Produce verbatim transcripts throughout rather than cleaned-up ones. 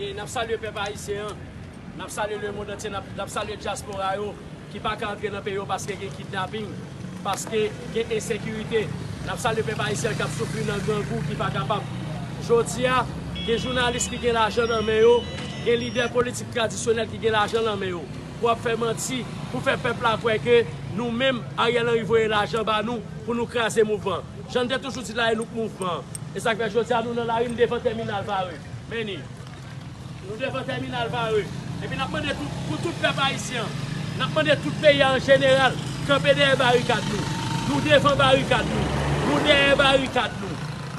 E n ap salye pèp ayisyen an, n ap salye lemonn antye, n ap, n ap salye dyaspora yo ki pa ka antre nan peyi yo paske gen kidnaping, paske gen ensekirite. N ap salye pèp ayisyen an k ap soufri nan grangou ki pa kapab. Jodi a, gen jounalis ki gen lajan nan men yo, gen lidè politik tradisyonèl ki gen lajan nan men yo. Pou ap fè manti, pou fè pèp la kwè ke nou menm, Ariel Henry voye lajan ba nou pou nou kraze mouvman. Jan n te toujou di la, e nou k mouvman an. E sa k fè jodi a nou nan lari, n devan tèminal Vare. Men ni. Nou devan tèminal Vare. Epi n ap mande tou, pou tout pèp ayisyen an, n ap mande tout peyi a an jeneral, kanpe dèyè barikad nou. Nou devan barikad nou. Nou dèyè barikad nou.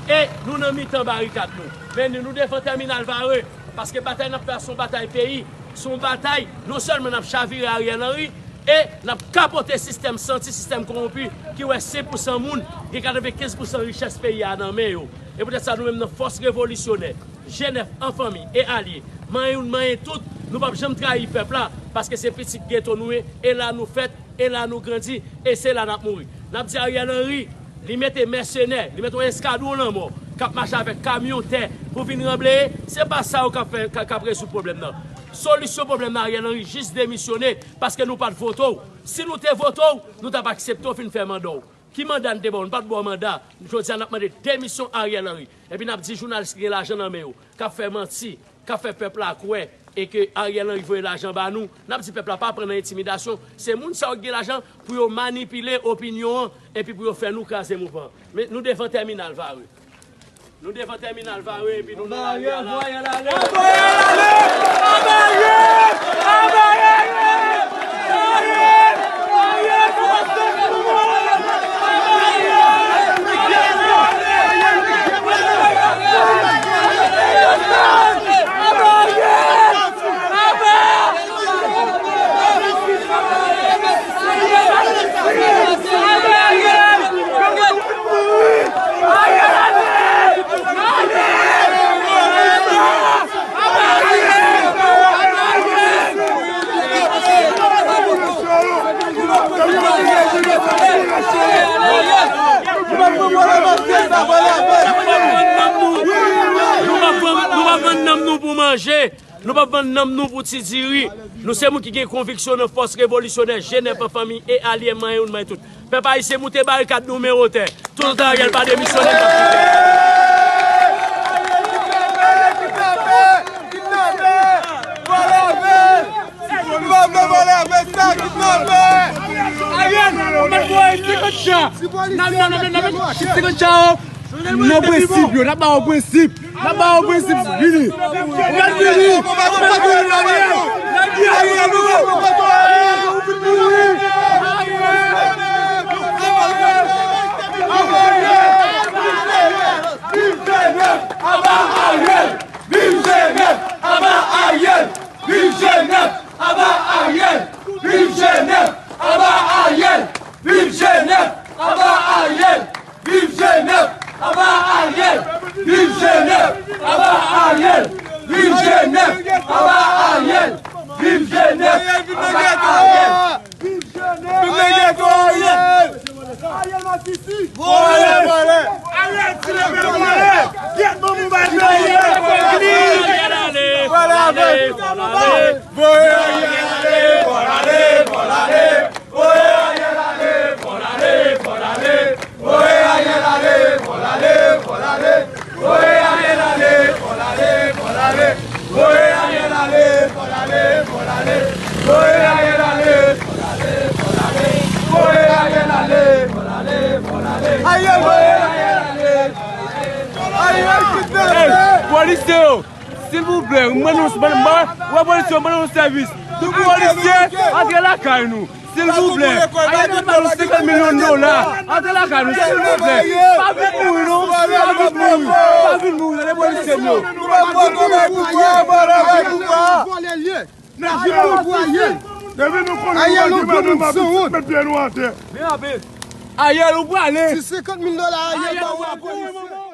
E nou nan mitan barikad nou. Men ni, nou devan tèminal Vare. Paske batay n ap fè a se yon batay peyi. Se yon batay, non sèlman n ap chavire Ariel Henry, e n ap kapote sistèm santi, sistèm kowonpi, ki wè senk pousan moun gen katrevenkenz pousan richès peyi a nan men yo. E poutèt sa, nou menm nan fòs revolisyonè, G nèf an fanmi e alye, manyen youn, manyen tout, nou p ap janm trayi pèp la, paske se pitit geto nou ye, e la nou fèt, e la nou grandi, e se la n ap mouri. N ap di Ariel Henry, li mete mèsenè, li mete yon eskadwon lanmò k ap mache avèk kamyon tè pou vin ranbleye, se pa sa yo k ap fè, k, k ap rezoud pwoblèm nan. Solisyon pwoblèm nan, Ariel Henry, jis demisyone, paske nou pa t vote w. Si nou te vote w, nou t ap aksepte w fin fè manda w. Ki manda n te ba w? Nou pa t ba w manda. Jodi a, n ap mande demisyon Ariel Henry. Epi n ap di jounalis ki gen lajan nan men yo, k ap fè manti, k ap fè pèp la kwè, e ke Ariel Henry voye lajan ba nou. N ap di pèp la pa pran nan entimidasyon. Se moun sa yo ki gen lajan pou yo manipile opinyon an, epi pou yo fè nou kraze mouvman an. Men nou devan tèminal Vare. Nou devan tèminal Vare, epi nou nan lari a la. Nou p ap vann, nou p ap vann nanm nou pou manje. Nou p ap vann nanm nou pou ti diri. Nou se moun ki gen konviksyon nan fòs revolisyonè, G nèf an fanmi e alye, manyen youn, manyen tout. Pèp ayisyen, moute barikad nou men wotè. Toutan Ariel pa demisyone, n ap kite. Ariel, ou mèt voye senkant cha. Nan, nan, nan, nan, nan, senkant cha, o. Nan prensip yo, n ap ba yo prensip. N ap ba yo prensip, vini. N ap vini. N ap vini, Ariel. N ap vini, Ariel. Viv G nèf, aba Ariel! Viv G nèf, aba Ariel! Viv G nèf, aba Ariel! Viv G nèf, aba Ariel! Viv G nèf, aba Ariel! Viv G nèf, aba Ariel! Viv G nèf, aba Ariel! Viv G nèf, aba Ariel! Viv G nèf, aba Ariel! Viv G nèf, aba Ariel! Ariel Masisi! Vòlè, vòlè! Ariel ti nèg vòlè! Gyèt manman w bay nan Ariel! Vòlè avèk! Voye Ariel ale, fò l ale, fò l ale! Voye Ariel ale, fò l ale, fò l ale! Voye Ariel ale, fò l ale, fò l ale! Voye Ariel ale, fò l ale, fò l ale! Voye Ariel ale, fò l ale, fò l ale! Voye Ariel ale, fò l ale, fò l ale! Voye Ariel ale, fò l ale, fò l ale! Ariel, voye Ariel ale! Ariel kite! Ey, polisye yo! Silvouplè, mwen nou, mwen, mwen, wè polisye, mwen nou sèvis. Tout polisye, antre lakay nou. Silvouplè. Ariel te ba nou senkant milyon dola. Antre lakay nou, silvouplè. Pa vin mouri, non. Pa vin mouri. Pa vin mouri, tande polisye m yo. Ariel, ou prale. Ariel, ou prale. Ti senkant mil dola Ariel ba w a polisye.